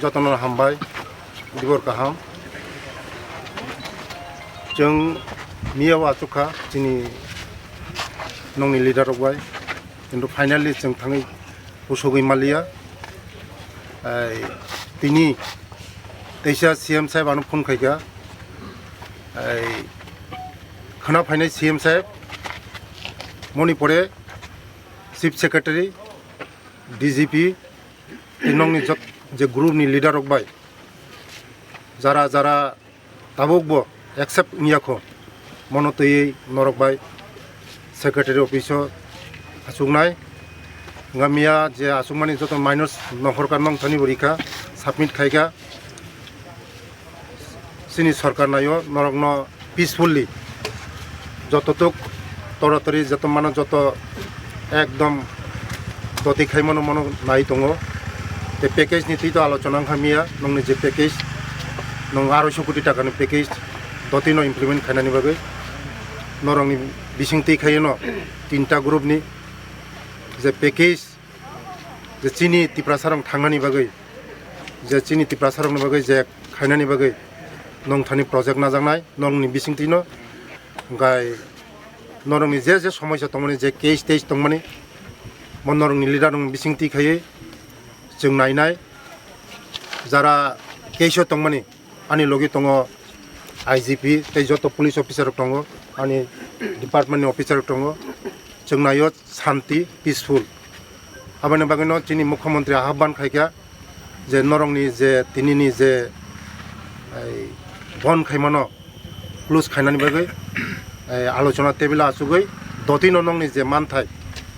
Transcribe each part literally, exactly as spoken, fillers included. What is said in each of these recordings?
Jotono hambai, dibor kaham. Chwng miya o achukha chini nongni leader rok bai. Kintu finally chwng thangwi pusugwi maliya. Ai, tini teisa C M saheb ano phone khaikha. Ai, khana phainai C M saheb, moni pore Chief Secretary, D G P, tei nongni jot-, je group ni leader rok bai jara jara tabuk bo accept wngya kho, mono twiwi norok bai secretary office o achuknai. Wngkha miya je achukmani joto minus nohorkha, nongthani bo rikha, submit khaikha. Chini sorkar naio norokno peacefully joto tok toratori joto mano joto ekdom doti khaimano mano nai tongo. Te package ni twi to alochona wngkha miya, nongni je package, nong aroiso koti taka ni package doti no implement khainani bagwi norokni bising twi khaiyeno tinta group ni je package, je chini Tiprasa rok thangnani bagwi, je chini Tiprasa rokni bagwi je khainani bagwi nongthani project najaknai nongni bising twi no. Hwnkhe norokni je je somosya tongmani, je case tes tongmani, bo norokni leader rokni bising twi khaiwi chwng nainai. Jara case o tongmani, ani logi tongo I G P tei joto police officer rok tongo, ani department ni officer rok tongo. Chwng naio shanti, peaceful. Aboni bagwino chini mukhyamantri ahban khaikha je norokni je tinini je, ai, bon khaimano close khainani bagwi, ai, alochona table achugwi dotino nongni je manthai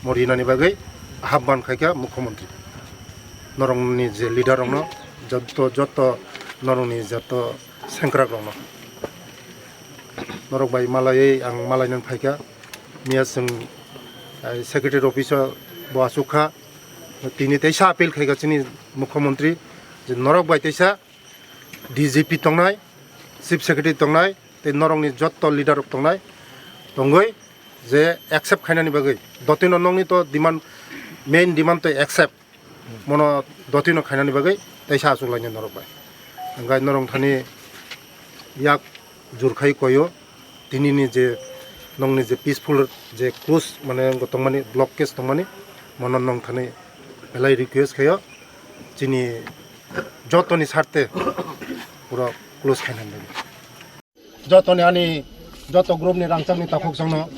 mo rinani bagwi ahban khaikha mukhyamantri. Norokni je leader rokno, jotto, jotto norokni jotto sengkrak rokno. Norok bai malaiwi ang malainan phaikha. Miya chwng, eh, secretary office o bo achukha. Tini teisa appeal khaikha chini mukhyamantri je norok bai teisa D G P tongnai, chief secretary tongnai, tei norokni jotto leader rok tongnai, tongwi je accept khainani bagwi. Dotino nongni to demand, main demand to accept. Mono dotino khainani bagwi teisa achuk lainai norok bai. Hwnkhe norok thani yak jurkhai koyo, tinini je nongni je peaceful je close mane wngkha tongmani, block case tongmani, mono nong thani belai request khayo, chini jotoni sarte pura close khainani bagwi. Jotoni ani joto group ni rangchak ni takhuk chwngno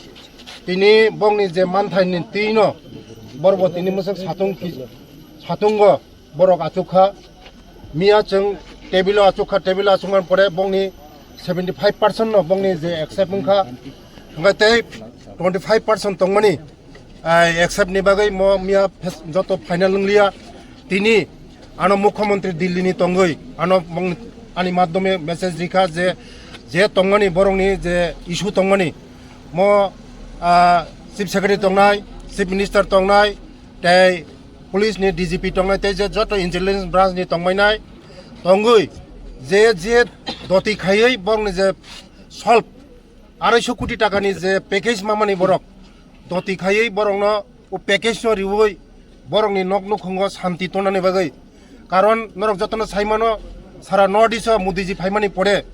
tini bongni je manthai ni twi no borok bo tini mwswk satung ki-, satungo borok achukha. Miya chwng table o achukha, table o achukmani pore bongni seventy five percent no bongni je accept wngkha, hwnkhe tei twenty five percent tongmani Ai, accept ni bagwi mo miya fes-, joto final wnglia. Tini ano mukhyamantri Delhi ni tongwi ano bong-, ani madhyome message rikha je, je tongmani borokni je issue tongmani mo, ah, chief secretary tongnai, chief minister tongnai, tei police ni D G P tongnai, tei je joto intelligence branch ni tongmainai tongwi je, je doti khaiwi borokni je solve aroiso koti takani je package mamani borok doti khaiwi borokno o package no riwi borokni nok nukhungo shanti tongnani bagwi. Karon norok jotono saimano sara North East o Modi ji phaimani pore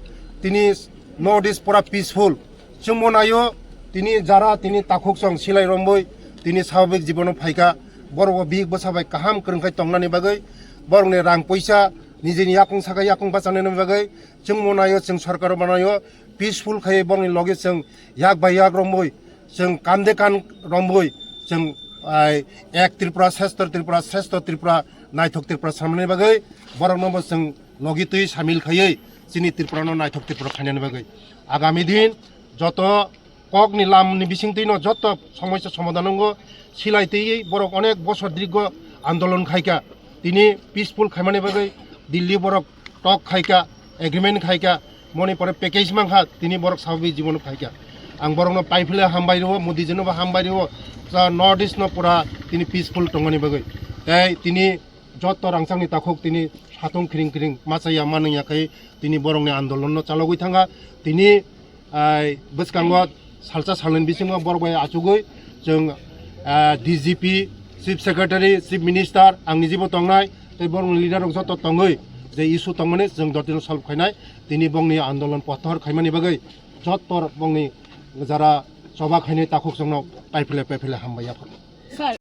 tini North East pura peaceful. Chwngbo naio tini jara tini takhuk chwng silai romboi tini swababik jibono phaikha. Borok bo bihik bwsa bai kaham kwrwngkhai tongnani bagwi borokni rang poisa nijini yakung saka yakung bachanani bagwi chwngbo naio chwng sorkar bo naio. Peaceful khai borokni loge chwng yak bai yak romwi, chwng kande kan romwi, chwng, ai, ek Tripura, sreshto Tripura, sreshto Tripura, naithok Tripura samani bagwi borokno bo chwng logi twi samil khaiwi chini Tripura no naithok Tripura khainani bagwi agami din joto kokni lamni bisingtwi no joto somosya somadhan wngo. Silai twiwi borok onek bosor dirgo andolon khaikha. Tini peaceful khaimani bagwi Delhi borok tok khaikha, agreement khaikha, moni pore package mankha, tini borok swababik jibono phaikha. Ang borokno paiphile hambai rwo, Modi jino bo hambai rwo, sa North East no pura tini peaceful tongmani bagwi. Tei tini joto rangchakni takhuk tini satung khiring khiring machaya manwngya khai tini borokni andolon no chalogwi thangkha. Tini Ai, bwskango salsa salnwi bisingo borok bai achugwi chwng, ah, D G P, Chief Secretary, Chief Minister, ang nijibo tongnai, tei borokni leader rok joto tongwi je issue tongmani chwng jotino solve khainai, tini bongni andolon pothor khaimani bagwi jottor bongni jara choba khainai takhuk chwngno taiphile paiphile hambai yapha.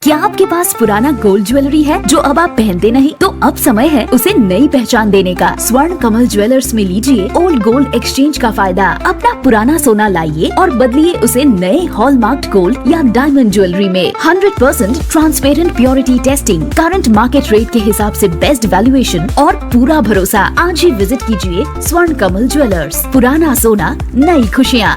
क्या आपके पास पुराना gold jewellery है जो अब आप पहनते नहीं? तो अब समय है उसे नई पहचान देने का। स्वर्ण कमल ज्वेलर्स में लीजिए ओल्ड गोल्ड एक्सचेंज का फायदा। अपना पुराना सोना लाइए और बदलिए उसे नए हॉलमार्क्ड गोल्ड या डायमंड ज्वेलरी में। Hundred percent transparent purity testing, current market rate के हिसाब से बेस्ट वैल्यूएशन और पूरा भरोसा। आज ही विजिट कीजिए स्वर्ण कमल ज्वेलर्स। पुराना सोना, नई खुशियाँ।